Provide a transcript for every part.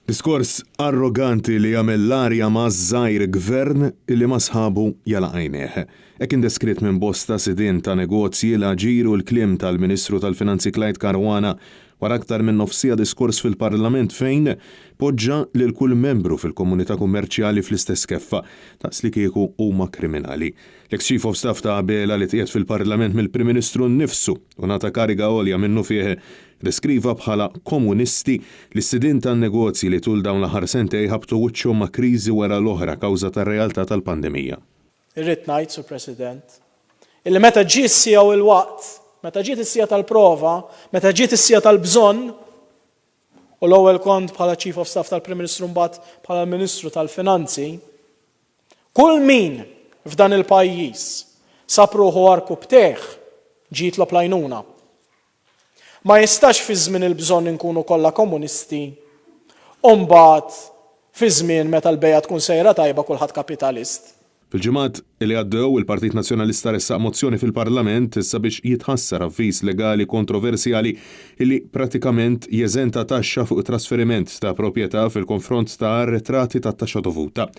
Diskors arroganti li jagħmel l-arja maż-żgħir gvern li ma' sħabu jagħlaq għajnejh. Hekk kien deskritt minn bosta sidien ta' negozji l-aġir u l-kliem tal-Ministru tal-Finanzi Clyde Caruana wara aktar minn nofs siegħa diskors fil-Parlament fejn poġġa lil kull membru fil-komunità kummerċjali fl-istess keffa, daqslikieku huma kriminali. L-eks Chief of Staff ta' Abela li tqiegħed fil-Parlament mill-Prim Ministru nnifsu u ngħata kariga għolja minnufih, deskriva bħala komunisti lis-sidien tan-negozji li tul dawn l-aħħar sentej ħabbtu wiċċhom ma' kriżi wara l-oħra kawża tar-realtà tal-pandemija. Irrid ngħid, Sur President, illi meta ġie s-siegħa u l-waqt, meta ġiet is-siegħa tal-prova, meta ġiet is-siegħa tal-bżonn, u l-ewwel kont bħala Chief of Staff tal-Prim Ministru mbagħad bħala l-Ministru tal-Finanzi, Kull min f'dan il-pajjiż sab ruħu għarkupptejh ġie jitlob l-għajnuna. Ma jistax fi żmien il-bżonn inkunu kollha komunisti u mbagħad fi żmien meta l-bejgħa tkun sejra tajba kulħadd kapitalist. Fil-ġimgħat li għaddew, il-Partit Nazzjonalista ressaq mozzjoni fil-Parlament sabiex jitħassar avviż legali kontroversjali li pratikament jeżenta taxxa fuq it-trasferiment ta' proprjetà fil-konfront ta' arretrati tat-taxxa dovuta.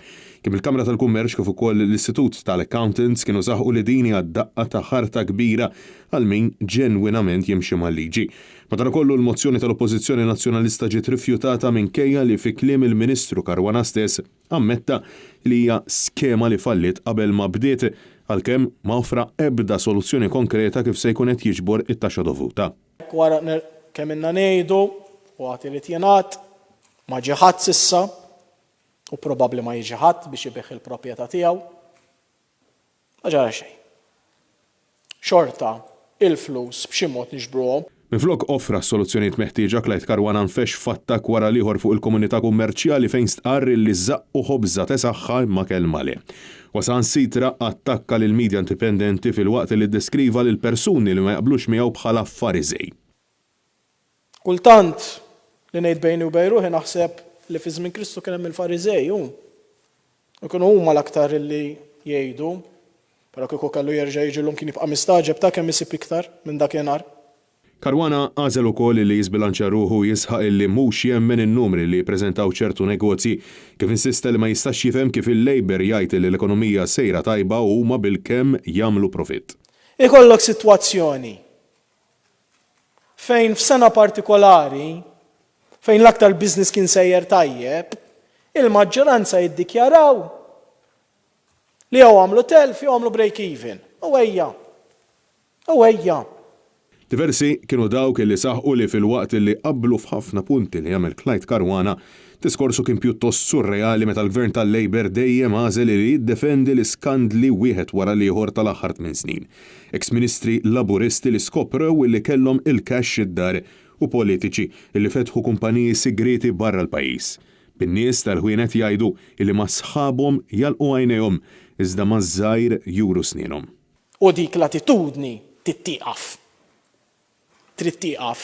Kemm il-Kamra tal-Kummerċ kif ukoll l-Istitut tal-Accountants kienu saħqu li din hija daqqa ta' ħarta kbira għal min ġenwinament jimxi mal-liġi. Madankollu l-mozzjoni tal-Oppożizzjoni Nazzjonalista ġiet rifjutata minkejja li fi kliem il-Ministru Caruana stess ammetta li hija skema li falliet qabel ma bdiet għalkemm ma offra ebda soluzzjoni konkreta kif se jkun qed jiġbor it-taxxa dovuta. Hekk wara kemm ilna ngħidu u għad irid jingħad, ma ġie ħadd s'issa u probabbli ma jiġi ħadd biex ibigħ il-proprjetà tiegħu. Ma ġara xejn. Xorta, il-flus b'xi mod niġbruhom. Minflok offra s-soluzzjonijiet meħtieġa, Clyde Caruana nfexx f'attakk wara l-ieħor fuq il-komunità kummerċjali fejn stqarr illi żaqqu ħobża tesaħħa imma kelma le. Huwa saħansitra attakka lill-media indipendenti filwaqt li ddeskriva lill-persuni li ma jaqblux miegħu bħala Fariżej. Kultant, li ngħid bejni u bejn ruħi naħseb li fi żmien Kristu kien hemm il-Fariżej hu. U kienu huma l-aktar li jgħidu, però kieku kellu jerġa' jiġi llum kien jibqa' mistagħġeb ta' kemm isib iktar minn dakinhar. Caruana għażel ukoll li jiżbilanċja ruħu u jisħaq illi mhux jemmen in-numri li jippreżentaw ċertu negozji, kif insista li ma jistax jifhem kif il-Labour jgħid li l-ekonomija sejra tajba u huma bilkemm jagħmlu profitt. Ikollok sitwazzjoni fejn f'sena partikolari, fejn l-aktar business kien sejjer tajjeb, il-maġġoranza jiddikjaraw li jew għamlu telf jew għamlu break even. U ejja! U ejja! Diversi kienu dawk li saħqu li filwaqt li qablu f'ħafna punti li għamel Clyde Caruana, diskorsu kien pjuttost surreali meta l-Gvern tal-Labour dejjem għażel li jiddefendi l-iskandli wieħed wara l-ieħor tal-aħħar tmien snin. Eks Ministri Laburisti li skoprew li kellhom il-cash id-dar u politiċi li fetħu kumpaniji sigrieti barra l-pajjiż. Bin-nies tal-ħwienet jgħidu li ma' sħabhom jagħlqu għajnejhom iżda maż-żgħir juru snienhom. U dik l-attitudni trid tieqaf. Trid tieqaf.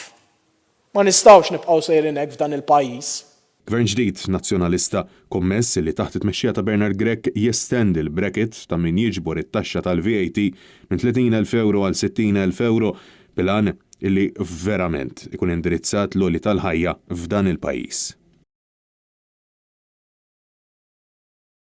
Ma nistgħux nibqgħu sejrin hekk f'dan il-pajjiż. Gvern ġdid Nazzjonalista kommess li taħt it-tmexxija ta' Bernard Grech jestendi l-bracket ta' min jiġbor it-taxxa tal-VAT minn 30,000 ewro għal 60,000 ewro bil-għan li verament ikun indirizzat l-għoli tal-ħajja f'dan il-pajjiż.